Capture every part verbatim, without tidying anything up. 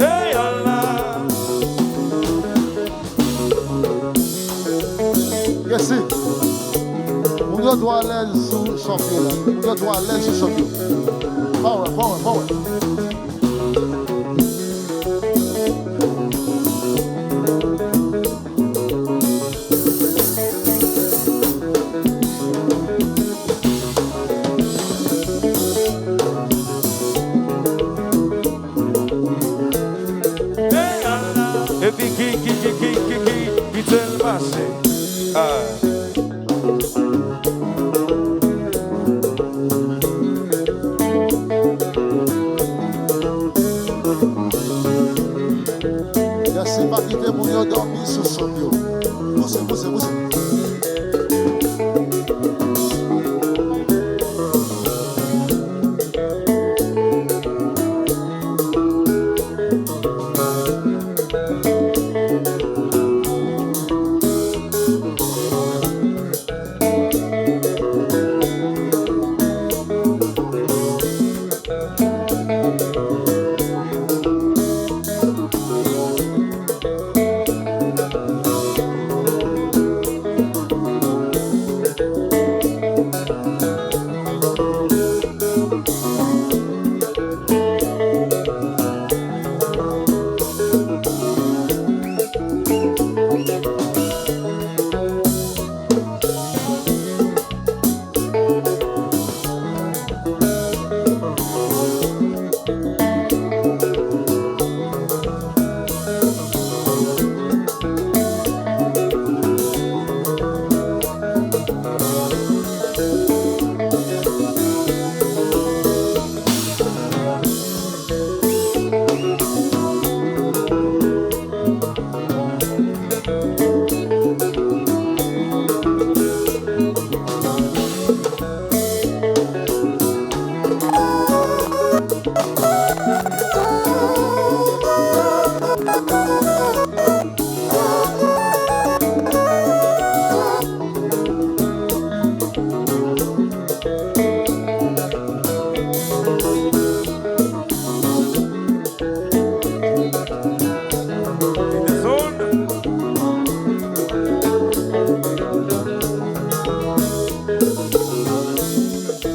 Hey, Allah. Yesi. Moun yo twò alèz sou sòp yo la. Moun yo twò alèz sou sòp yo. Fò wè, fò wè, fò wè. Epi ki, ki, ki, ki, ki, ki, ki te l pase? Ah. Yesi, pa kite moun yo dòmi sou sòp yo. Pouse, pouse, pouse.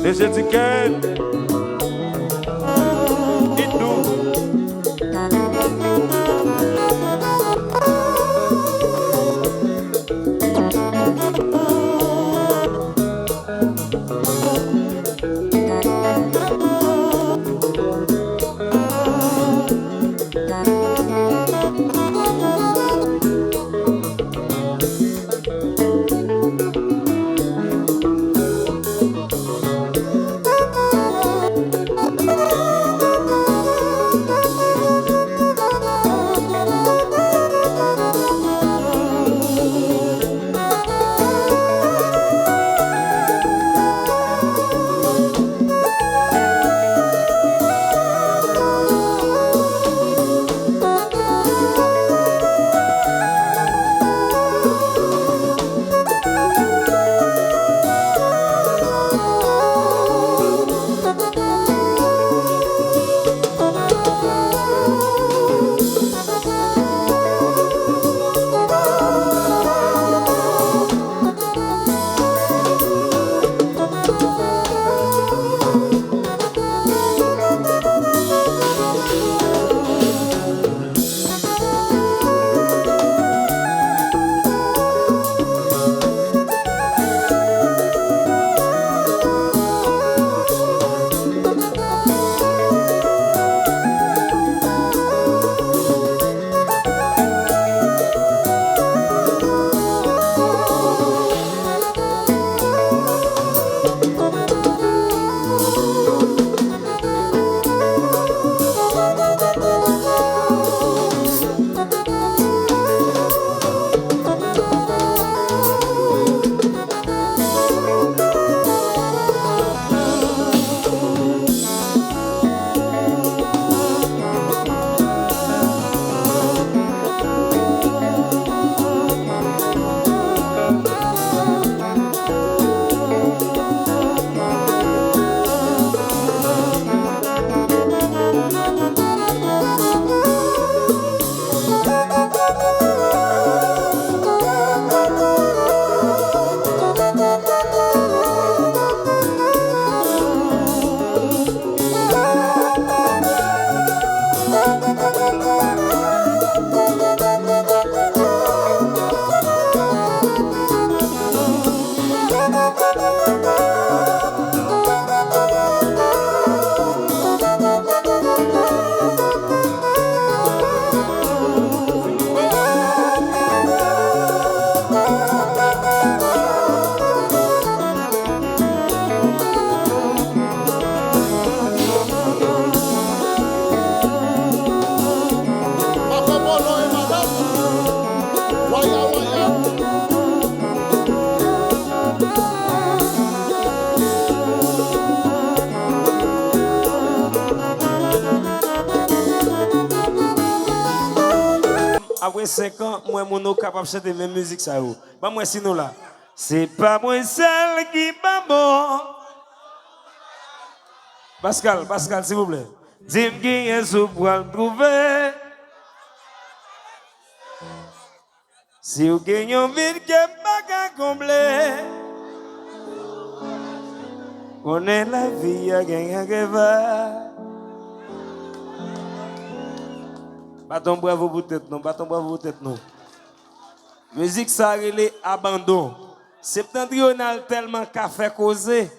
Dezetike. Indo. Apre senk an, m wè moun Okap ap chante menm mizik sa yo. Ban m wè si nou la. Se pa mwen sèl ki pa bon. Pascal, Pascal, silvouplè. Di m kiyès ou pral twouve. Si w gen yon vid ke m pa ka konble. Konnen lavi a gen agreva. Bat yon bravo pou tèt nou, bat yon bravo pou tèt nou. Mizik sa rele Abandon. Septentrional tèlman ka fè koze.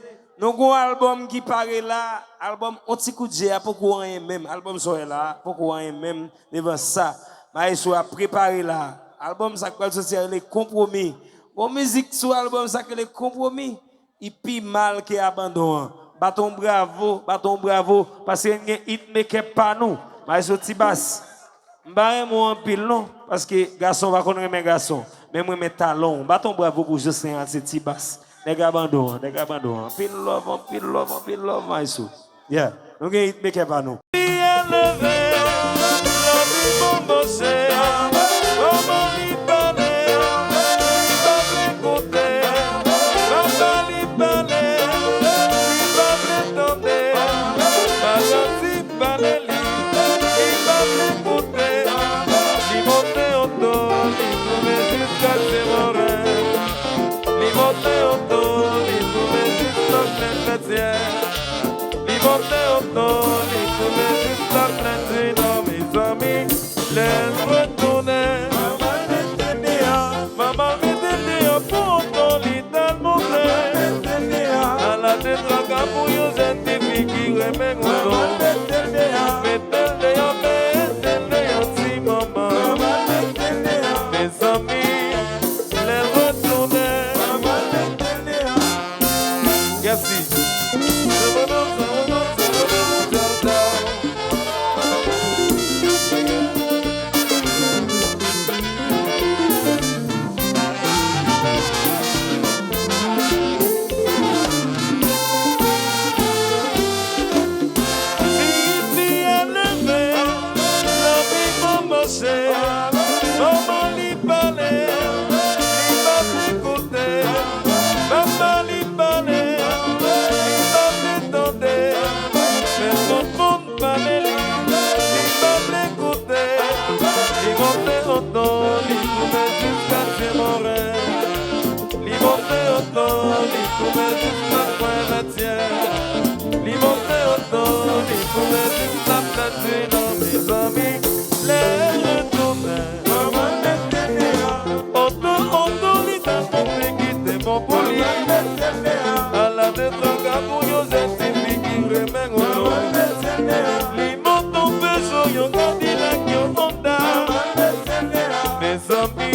Nou gon albòm ki pare la, albòm On Ti Kout Je a poko anyen menm. Albòm sa w wè la, poko anyen menm devan sa. Maestro a prepare la. Albòm sa k pral soti a rele Konpwomi. Gon mizik sou albòm sa k rele Konpwomi. Li pi mal ke Abandon an. Bat on bravo, bat on bravo, paske n gen hitmaker pa nou. Maestro Ti Bas. M pa renmen w anpil non, paske gason pa konn renmen gason. Men m renmen talan w. Bat on bravo pou Jocelyn Alcé Ti Bas. Nèg Abandon an, nèg Abandon an. Anpil love, anpil love, anpil love, maestro. Yeah, nou gen hitmaker pa nou. Li eleve, lavi bon mache, kòman li pale, li pa vle koute, papa li pale, li pa vle tande, maladi pale li, li pa vle koute, li monte oto, li twouve jiska Senmorèn, li monte oto, li twouve jiska Senpètyè. Li monte oto, li tounen jis Laplèn di Nò, mezanmi. Lè l retounen, manman l mete l deyò, manman l mete l deyò pou oto li t al monte. Ala de traka pou yon jèn tifi ki renmen oto. Mete l deyò, mete l deyò, ti manman. Mezanmi, lè l retounen. Yes, si. Li di a leve, lavi kòmanse, manman li pale, li pa vle koute, papa li pale, li pa vle tande, men tout moun pale li, li pa vle koute, li monte oto, li tounen jiska Senmorèn. Li monte oto, li tounen jis Laplèn Vètyè. Li monte oto, li tounen jis Laplèn di Nò, mezanmi. Lè l retounen, manman l mete l deyò. Oto, oto, li t ap monte ki te bon pou li. Ala de traka pou yon jèn tifi ki renmen oto. Li monte yon Peugeot, yon Cadillac, yon Honda. Mezanmi,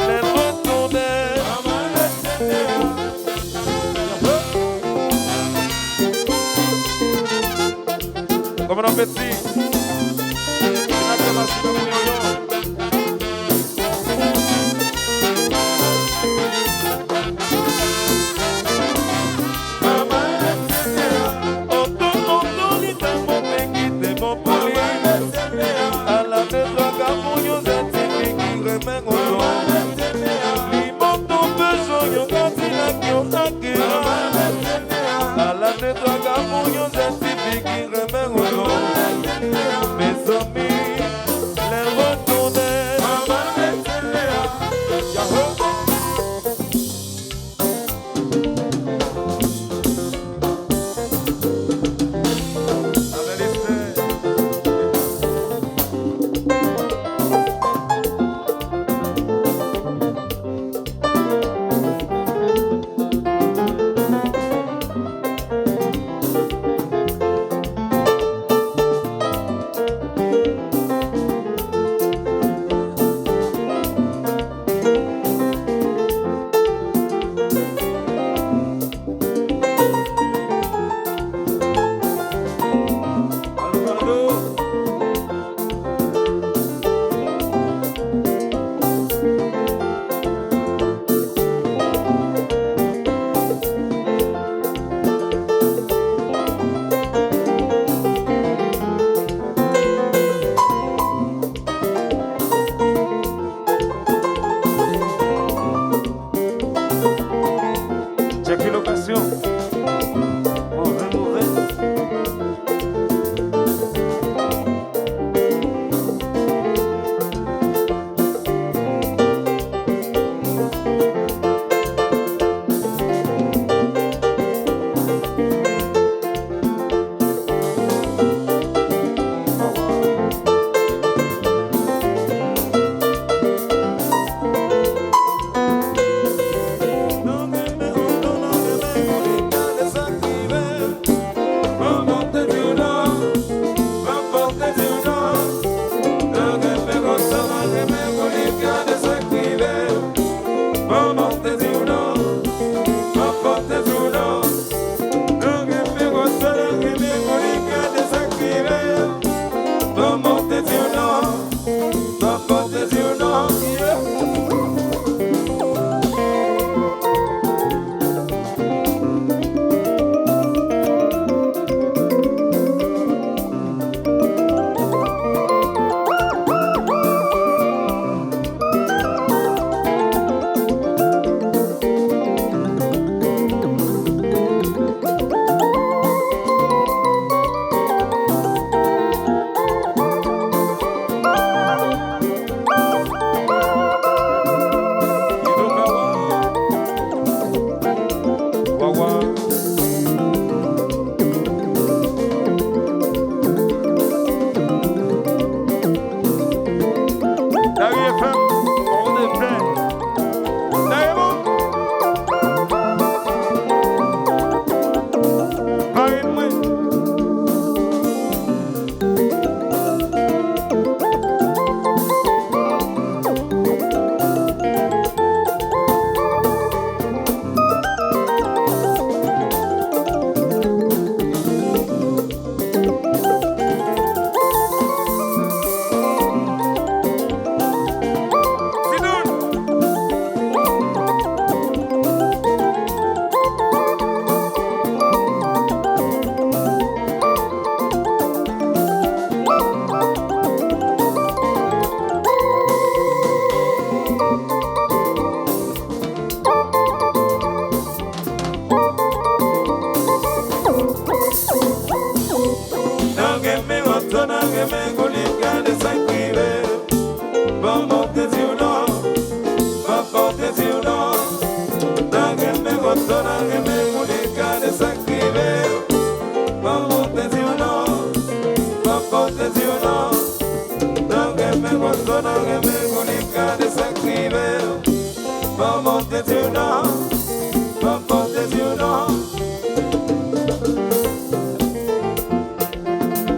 lè l retounen. Kòman n ap peti? Ki n ap fè masin pou yoyo? Oto, oto, li t ap monte ki te bon pou li. Ala de traka pou yon jèn tifi ki renmen oto. Li monte yon Peugeot, yon Cadillac, yon Acura. Ala de traka pou yon jèn tifi ki renmen oto. Mezanmi, lè l retounen.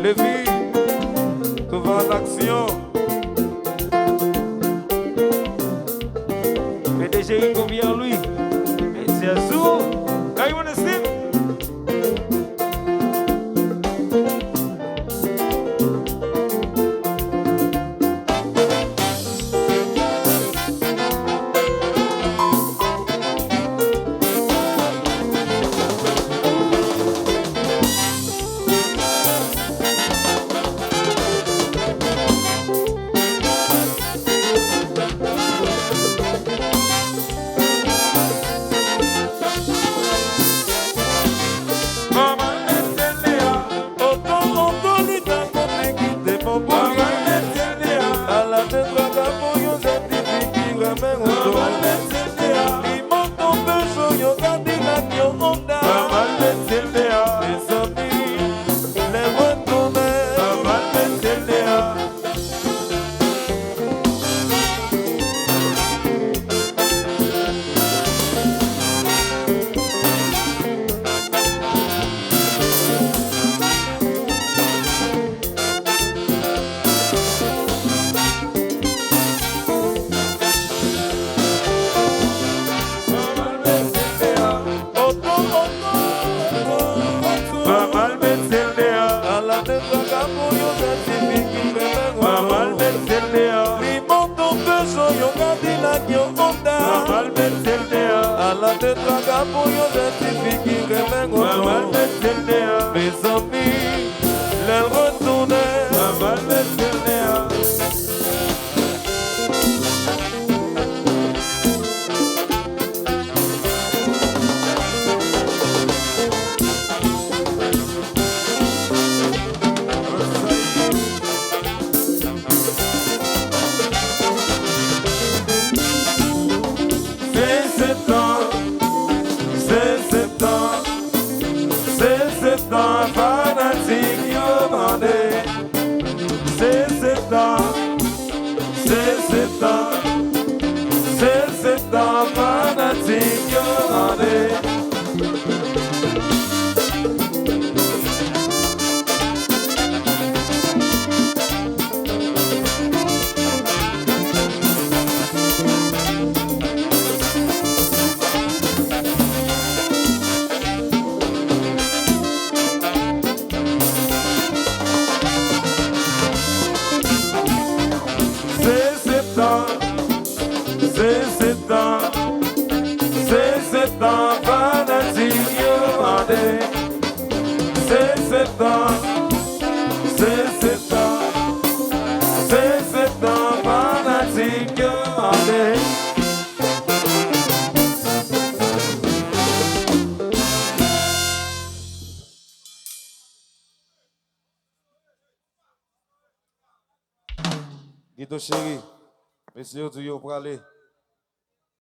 Epi, Touva an aksyon. P D G Rico Pierre Louis. Mesye Zou. Kay Monestin. Manman Matilda, oto, oto, li ta konnen ki te bon pou li. Manman Matilda, ala de twa gabon, yon jèn tifi ki renmen oto. Manman Matilda, li monte yon Peugeot, yon Cadillac, yon Honda. Manman Matilda, mezanmi, lè retounen. Manman Matilda. Manman Matilda. Ala de twa gabon, yon jèn tifi ki renmen oto. Manman Matilda. Li monte yon Peugeot, yon Cadillac, yon Honda. Manman Matilda. Ala de twa gabon, yon jèn tifi ki renmen oto. Manman Matilda. Mezanmi, lè l retounen. Manman Matilda. Se septan, se septan, se septan fanatik yo mande. Se septan, se septan, se septan fanatik yo mande. Se septan, se septan, se septan fanatik yo mande. Se septan, se septan, se septan fanatik yo mande. Guito Chéri, mesye yo di yo prale.